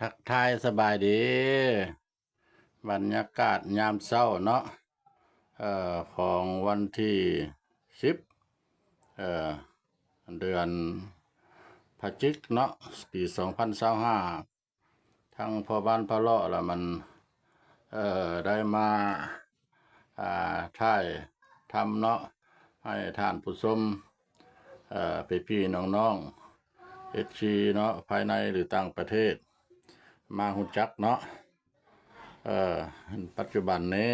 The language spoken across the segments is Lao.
ທັກທາຍສະບາຍດີ ບັນຍາກາດຍາມເຊົ້າເນາະ ເອີ ຂອງວັນທີສິບ ເອີ ເດືອນພະຈິກເນາະ ປີສອງພັນຊາວຫ້າ ທັງພໍ່ບ້ານພະເລາະລະມັນ ເອີ ໄດ້ມາ ອ່າ ຖ່າຍທຳເນາະ ໃຫ້ທ່ານຜູ້ຊົມ ເອີ ພີ່ໆນ້ອງໆ ເອັຟຊີເນາະ ພາຍໃນ ຫຼື ຕ່າງປະເທດ ມາຮູ້ຈັກເນາະ ເອີ ປັດຈຸບັນນີ້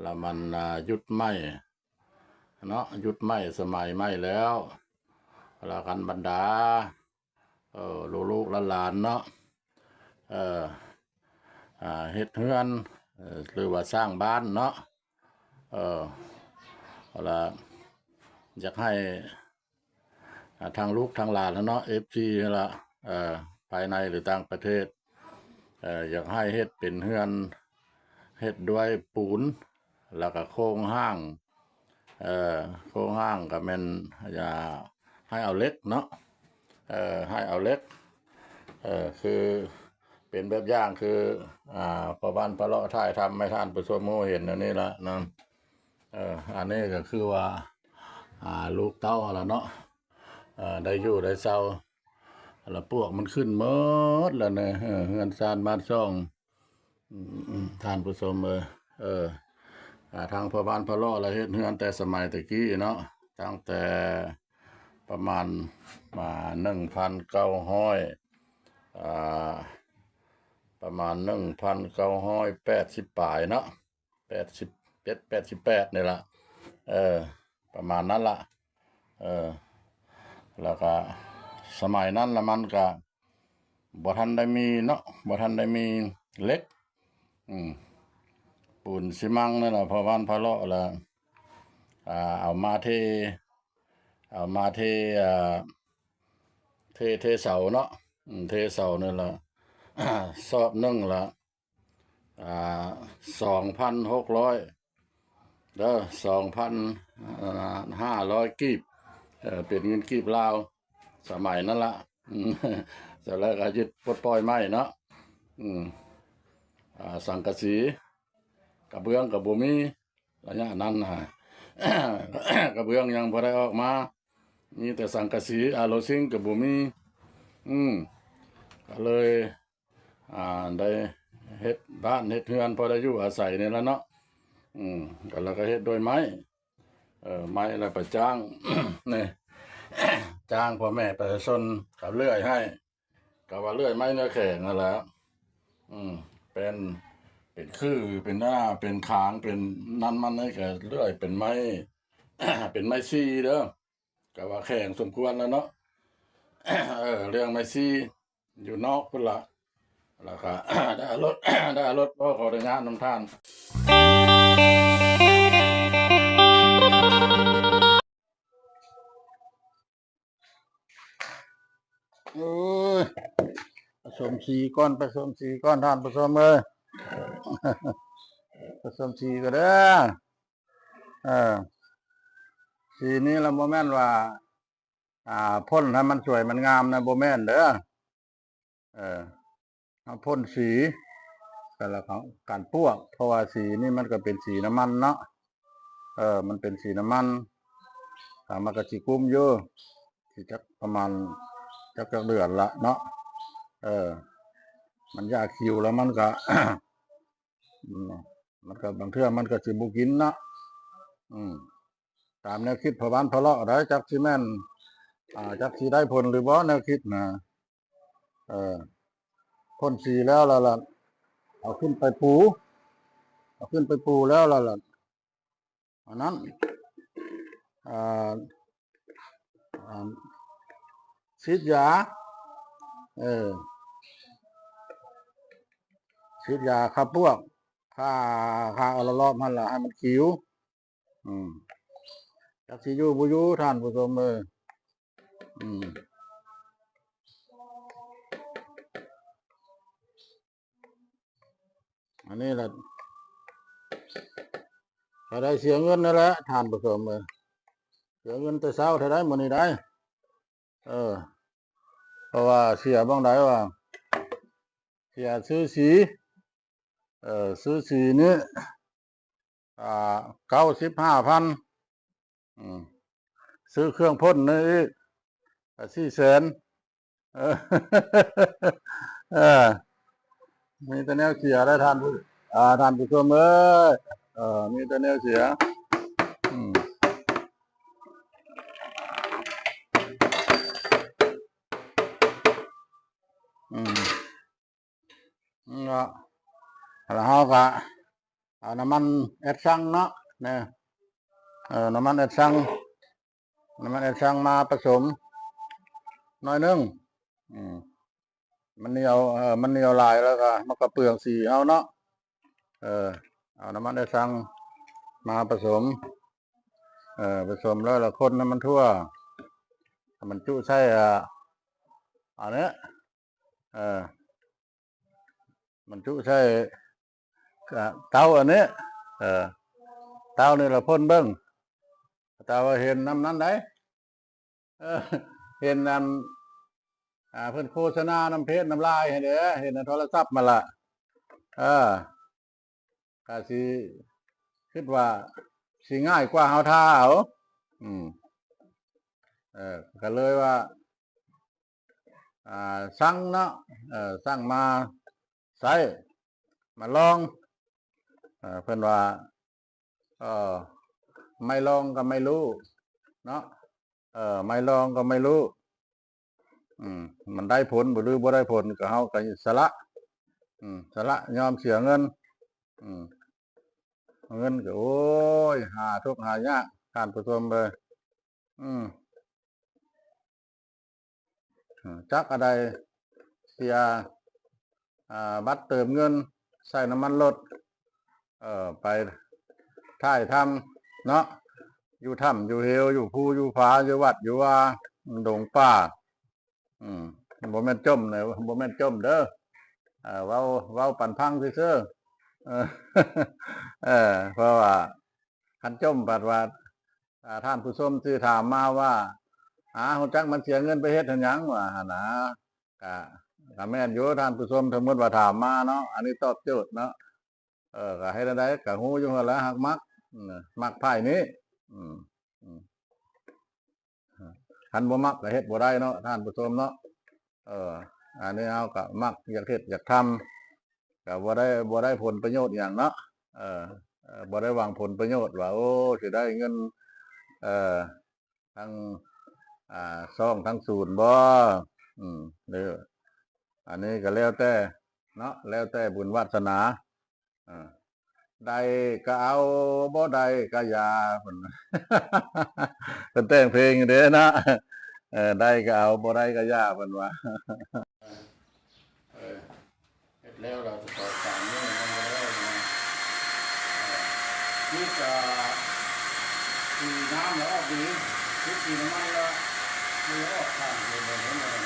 ລະມັນ ອ່າ ຍຸດໃໝ່ເນາະ ຍຸດໃໝ່ ສະໄໝໃໝ່ແລ້ວ ລະກັນບັນດາ ເອີ ລູກໆຫຼານໆເນາະ ເອີ ອ່າ ເຮັດເຮືອນ ເອີ ຫຼືວ່າສ້າງບ້ານເນາະ ເອີ ລະຢາກໃຫ້ ອ່າ ທາງລູກທາງຫຼານລະເນາະ ເອັຟຊີລະ ເອີ ພາຍໃນ ຫຼື ຕ່າງປະເທດ ເອີ ຢາກໃຫ້ເຮັດເປັນເຮືອນ ເຮັດດ້ວຍປູນ ລະກະໂຄງຮ່າງ ເອີ ໂຄງຮ່າງກະແມ່ນ ຢ່າ ໃຫ້ເອົາເຫຼັກເນາະ ເອີ ໃຫ້ເອົາເຫຼັກ ເອີ ຄືເປັນແບບຢ່າງ ຄື ອ່າ ພໍ່ບ້ານພະເລາະຖ່າຍທຳໃຫ້ທ່ານຜູ້ຊົມຮູ້ເຫັນອັນນີ້ລະນະ ເອີ ອັນນີ້ກະຄືວ່າ ອ່າ ລູກເຕົ້າຫັ້ນລະເນາະ ເອີ ໄດ້ຢູ່ໄດ້ເຊົາ ລະປວກມັນຂຶ້ນໝົດລະເນ ເຮືອນຊານບ້ານຊ່ອງ ອືມ ທ່ານຜູ້ຊົມເອີຍ ເອີ ອ່າ ທາງພໍ່ບ້ານພະເລາະລະເຮັດເຮືອນແຕ່ສະໄໝແຕ່ກີ້ເນາະ ຕັ້ງແຕ່ປະມານ ອ່າ ໜຶ່ງພັນເກົ້າຮ້ອຍ ອ່າ ປະມານໜຶ່ງພັນເກົ້າຮ້ອຍແປດສິບປາຍເນາະ ແປດສິບເຈັດ ແປດສິບແປດນີ້ລະ ເອີ ປະມານນັ້ນລະ ເອີ ລະກະສະໄໝນັ້ນລະມັນກະບໍ່ທັນໄດ້ມີເນາະ ບໍ່ທັນໄດ້ມີເຫຼັກ ອືມ ປູນຊີມັງນັ້ນລະ ພໍ່ບ້ານພະເລາະລະ ອ່າ ເອົາມາເທ ເອົາມາເທ ອ່າ ເທ ເທເສົາເນາະ ອືມ ເທເສົານັ້ນລະ ສອບໜຶ່ງລະ ອ່າ ສອງພັນຫົກຮ້ອຍເດີ ສອງພັນຫ້າຮ້ອຍກີບ ເອີ ເປັນເງິນກີບລາວ ສະໄໝນັ້ນລະ ອືມ ສະແລ້ວກະຍຶດປົດປ່ອຍໄມ້ເນາະ ອືມ ອ່າ ສັງກະສີ ກະເບື້ອງກະບໍ່ມີ ໄລຍະນັ້ນນະ ກະເບື້ອງຍັງບໍ່ໄດ້ອອກມາ ມີແຕ່ສັງກະສີ ອາໂລຊິງກະບໍ່ມີ ອືມ ກະເລີຍ ອ່າ ໄດ້ເຮັດບ້ານເຮັດເຮືອນພໍໄດ້ຢູ່ອາໄສນີ້ລະເນາະ ອືມ ກະ ລະກະເຮັດດ້ວຍໄມ້ ເອີ ໄມ້ລະໄປຈ້າງ ນີ້ ຈ້າງພໍ່ແມ່ປະຊາຊົນເຂົາເລື່ອຍໃຫ້ ກະວ່າເລື່ອຍໄມ້ເນື້ອແຂງຫັ້ນແຫຼະ ອືມ ເປັນ ເປັນຄື ເປັນໜ້າ ເປັນຄາງ ເປັນນັ້ນມັນນີ້ກະເລື່ອຍເປັນໄມ້ ເປັນໄມ້ຊີເດີ ກະວ່າແຂງສົມຄວນລະເນາະ ເອີ ເລື່ອງໄມ້ຊີຢູ່ນອກພຸ້ນລະ ລະກະ ໄດ້ເອົາລົດ ໄດ້ເອົາລົດ ຂໍອະນຸຍາດນຳທ່ານ ໂອ້ຍ ປະສົມສີກ່ອນ ປະສົມສີກ່ອນ ທ່ານຜູ້ຊົມເອີຍ ປະສົມສີກ່ອນເດີ ເອີ ສີນີ້ລະບໍ່ແມ່ນວ່າ ອ່າ ພົ່ນໃຫ້ມັນສວຍມັນງາມນະ ບໍ່ແມ່ນເດີ ເອີ ເຮົາພົ່ນສີ ແຕ່ລະການປວກ ເພາະວ່າສີນີ້ມັນກະເປັນສີນ້ຳມັນເນາະ ເອີ ມັນເປັນສີນ້ຳມັນ ກະມັນກະຊິກຸ້ມຢູ່ ຊິຈັກປະມານ ຈັກ ຈັກເດືອນລະເນາະ ເອີ ມັນຢາກຂິວລະມັນກະ ອືມ ມັນກະບາງເທື່ອມັນກະຊິບໍ່ກິນເນາະ ອືມ ຕາມແນວຄິດພໍ່ບ້ານພະເລາະໄດ໋ ຈັກຊິແມ່ນ ອ່າ ຈັກຊິໄດ້ຜົນຫຼືບໍ່ ແນວຄິດນະ ເອີ ພົ່ນສີແລ້ວລະ ລະເອົາຂຶ້ນໄປປູ ເອົາຂຶ້ນໄປປູແລ້ວລະ ລະ ອັນນັ້ນ ອ່າ ອ່າ ສີດຢາ ເອີ ສີດຢາຂ້າປວກ ຂ້າ ຂ້າເອົາລອບໆຫັ້ນລະ ໃຫ້ມັນຂິວ ອືມ ຈັກຊິຢູ່ບໍ່ຢູ່ ທ່ານຜູ້ຊົມເອີຍ ອືມ ອັນນີ້ລະ ກະໄດ້ເສຍເງິນນັ້ນແຫຼະ ທ່ານຜູ້ຊົມເອີຍ ເສຍເງິນແຕ່ເຊົ້າແທ້ໃດ໋ມື້ນີ້ໃດ໋ ເອີ ເພາະວ່າເສຍບ່ອນໃດວ່າ ຍຊື້ສີ ເອີ ຊື້ສີນີ້ ອ່າ ເກົ້າສິບຫ້າພັນ ອືມ ຊື້ເຄື່ອງພົ່ນນີ້ອີກ ກໍສີ່ແສນ ເອີ ເອີ ມີແຕ່ແນວເສຍໄດ໋ທ່ານຜູ້ ອ່າ ທ່ານຜູ້ຊົມເອີຍ ເອີ ມີແຕ່ແນວເສຍ ອືມ ອືມ ເນາະ ແລ້ວເຮົາກໍເອົານ້ຳມັນແອັດຊັງເນາະ ນີ້ ເອີ ນ້ຳມັນແອັດຊັງ ນ້ຳມັນແອັດຊັງມາປະສົມໜ້ອຍໜຶ່ງ ອືມ ມັນໜຽວ ເອີ ມັນໜຽວຫຼາຍແລ້ວກໍມັນກໍເປືອງສີເຮົາເນາະ ເອີ ເອົານ້ຳມັນແອັດຊັງມາປະສົມ ເອີ ປະສົມແລ້ວ ແລ້ວຄົນໃຫ້ມັນທົ່ວ ໃຫ້ມັນຈຸໃສ່ ອາ ອັນນີ້ ເອີ ມັນຈຸໃສ່ ກະເຕົາອັນນີ້ ເອີ ເຕົານີ້ລະພົ່ນເບິ່ງ ເຕົາວ່າເຫັນນຳນັ້ນໃດ໋ ເອີ ເຫັນອັນ ອ່າ ເພິ່ນໂຄສະນານຳເຟສນຳລາຍຫັ້ນເດ້ ເຫັນໃນໂທລະສັບມາລະ ເອີ ກະຊິຄິດວ່າຊິງ່າຍກວ່າເຮົາທາເອົາ ອືມ ເອີ ກະເລີຍວ່າ ອ່າ ສັ່ງເນາະ ເອີ ສັ່ງມາໃຊ້ ມາລອງ ເອີ ເພິ່ນວ່າ ເອີ ໄມ່ລອງກໍໄມ່ຮູ້ເນາະ ເອີ ໄມ່ລອງກໍໄມ່ຮູ້ ອືມ ມັນໄດ້ຜົນບໍ່ ຫຼື ບໍ່ໄດ້ຜົນ ກໍເຮົາກໍສະຫຼະ ອືມ ສະຫຼະຍອມເສຍເງິນ ອືມ ເງິນກໍ ໂອ້ຍ ຫາທຸກຫາຍາກ ທ່ານຜູ້ຊົມເອີຍ ອືມ ຈັກອັນໃດ ເສຍ ອ່າ ບັດເຕີມເງິນ ໃສ່ນ້ຳມັນລົດ ເອີ ໄປຖ່າຍທຳເນາະ ຢູ່ຖ້ຳຢູ່ເຫວ ຢູ່ພູຢູ່ຜາ ຢູ່ວັດຢູ່ວາ ດົງປ່າ ອືມ ບໍ່ແມ່ນຈົ່ມເດີ ບໍ່ແມ່ນຈົ່ມເດີ ເອີ ເວົ້າ ເວົ້າປັນຟັງຊື່ໆ ເອີ ເອີ ເພາະວ່າຄັນຈົ່ມບັດວ່າ ອ່າ ທ່ານຜູ້ຊົມຊິຖາມມາວ່າ ອາ ຮູ້ຈັກມັນເສຍເງິນໄປເຮັດຫັ້ນຫຍັງ ວ່າຫັ້ນນະ ກະ ກະແມ່ນຢູ່ ທ່ານຜູ້ຊົມ ສົມມຸດວ່າຖາມມາເນາະ ອັນນີ້ຕອບໂຈດເນາະ ເອີ ກະເຮັດແນວໃດ ກະຮູ້ຢູ່ຫັ້ນແຫຼະ ຫາກມັກ ອືມ ມັກໄພ້ນີ້ ອືມ ອືມ ຄັນບໍ່ມັກກະເຮັດບໍ່ໄດ້ເນາະ ທ່ານຜູ້ຊົມເນາະ ເອີ ອັນນີ້ເຮົາກະມັກ ຢາກເຮັດ ຢາກທຳ ກະບໍ່ໄດ້ ບໍ່ໄດ້ຜົນປະໂຫຍດຫຍັງເນາະ ເອີ ເອີ ບໍ່ໄດ້ຫວັງຜົນປະໂຫຍດວ່າ ໂອ້ ຊິໄດ້ເງິນ ເອີ ທັງ ອ່າ ຊ່ອງທັງສູນບໍ່ ອືມ ຫຼື ອັນນີ້ກໍແລ້ວແຕ່ເນາະ ແລ້ວແຕ່ບຸນວາສະໜາ ເອີ ໄດ້ກໍເອົາ ບໍ່ໄດ້ກໍຢ່າ ເພິ່ນ ເພິ່ນແຕ່ງເພງຢູ່ເດ້ເນາະ ເອີ ໄດ້ກໍເອົາ ບໍ່ໄດ້ກໍຢ່າ ເພິ່ນວ່າ ເອີ ເຮັດແລ້ວລະຈະຕອກສານນີ້ມັນບໍ່ໄດ້ນະ ເອີ ມີແຕ່ສີນ້ຳລະອອກດີ ຄືສີນ້ຳມັນລະ ມັນລະອອກຂ້າງເຫັນບໍ່ເຫັນບໍ່